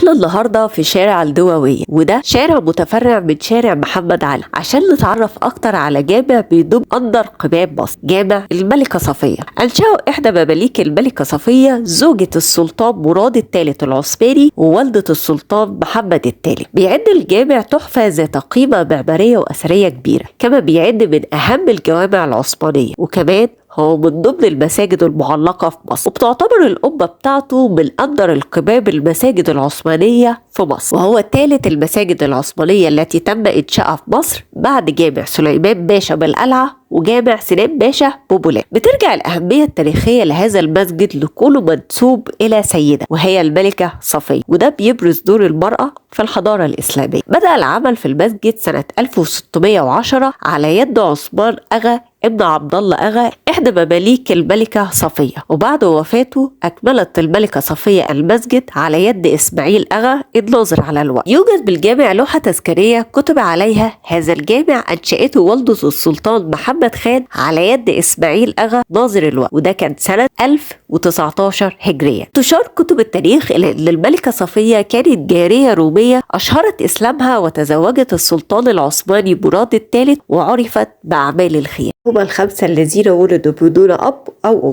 احنا النهاردة في شارع الدواوية، وده شارع متفرع من شارع محمد علي، عشان نتعرف اكتر على جامع بيضم اندر قباب مصر، جامع الملكة صفية. انشأه احدى مماليك الملكة صفية زوجة السلطان مراد الثالث العثماني ووالدة السلطان محمد الثالث. بيعد الجامع تحفة ذات قيمة معمارية وأثرية كبيرة، كما بيعد من أهم الجوامع العثمانية، وكمان هو من ضمن المساجد المعلقة في مصر، وبتعتبر القبة بتاعته من أندر القباب المساجد العثمانية في مصر، وهو ثالث المساجد العثمانية التي تم إنشائها في مصر بعد جامع سليمان باشا بالقلعة وجامع سنان باشا ببولاق. بترجع الأهمية التاريخية لهذا المسجد لكونه منسوب إلى سيدة وهي الملكة صفية، وده بيبرز دور المرأة في الحضارة الإسلامية. بدأ العمل في المسجد سنة 1610 على يد عثمان أغا ابن عبد الله أغا إحدى مماليك الملكة صفية، وبعد وفاته أكملت الملكة صفية المسجد على يد إسماعيل أغا الناظر على الوقت. يوجد بالجامع لوحة تذكارية كتب عليها هذا الجامع أنشأته والدة السلطان محمد خان على يد إسماعيل أغا ناظر الوقت، وده كان سنة 1019 هجرية. تشار كتب التاريخ إلى أن الملكة صفية كانت جارية رومية أشهرت إسلامها وتزوجت السلطان العثماني مراد الثالث وعرفت بأعمال الخير. هما الخمسة الذين ولدوا بدون أب أو أم.